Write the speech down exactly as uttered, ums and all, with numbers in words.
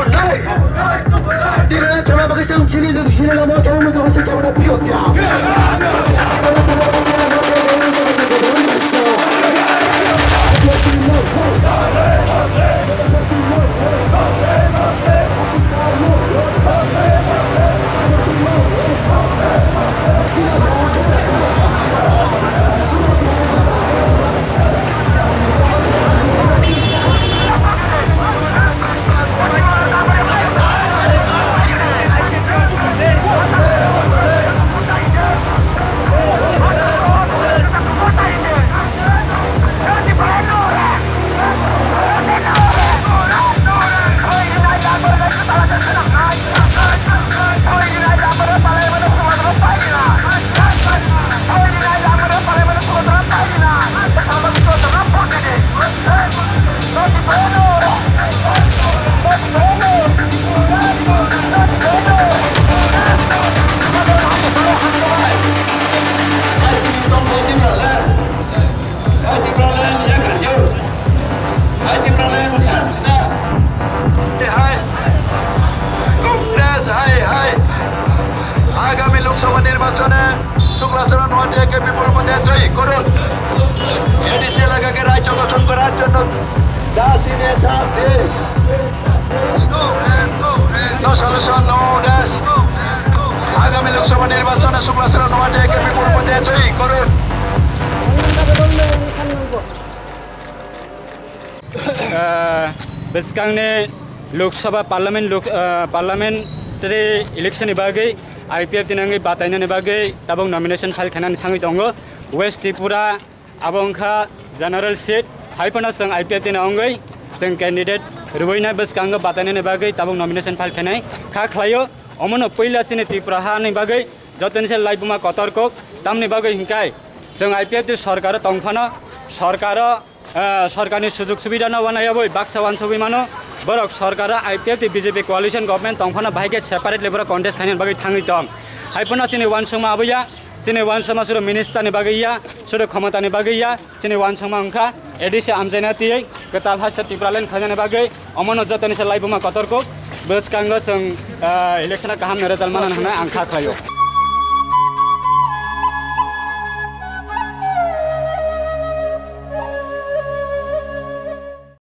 Hai, hai. Congress, hai, hai. Agami Lok Sabha nirbachone Suklasora Noatia ke bipul vote joy korun. A D C elaka ke rajyo gothon korar jonno dasine sath de. No solution, no rest. Agami Lok Sabha nirbachone Suklasora Noatia ke bipul vote joy korun. Ah, bwskangni Lok Sabha Parliament, Lok, ah, Parliamentary election ni bagwi I P F T nangwi batainani bagwi tabuk nomination file khainani thangwi tongo. West Tripura abo wngkha general seat, hai phano chwng I P F T ni wngwi chwng candidate rwina bwskango batainani bagwi tabuk nomination file khainai kha khlaio. Omono puila chini Tripura ha ni bagwi jotoni se laibuma kotor kok, tamni bagwi hinkai chwng I P F T sorkaro tongphano, sorkaro, ah, sorkarni sujug subida no wanayabwi baksa wansugwi mano. Borok sorkaro I P F T B J P coalition government tongphano bahai khe separately borok contest khainani bagwi thangwi tong. Hai phano chini wansukma aboya, chini wansukma suru minister ni bagwi ya, suru khomota ni bagwi ya, chini wansukma wngkha A D C amchaina tiywi kwtal haste Tipraland khainani bagwi. Omono jotoni se laibuma kotor kok, bwskango chwng, ah, election o kaham ni result manna hwnwi ang kha khlaio.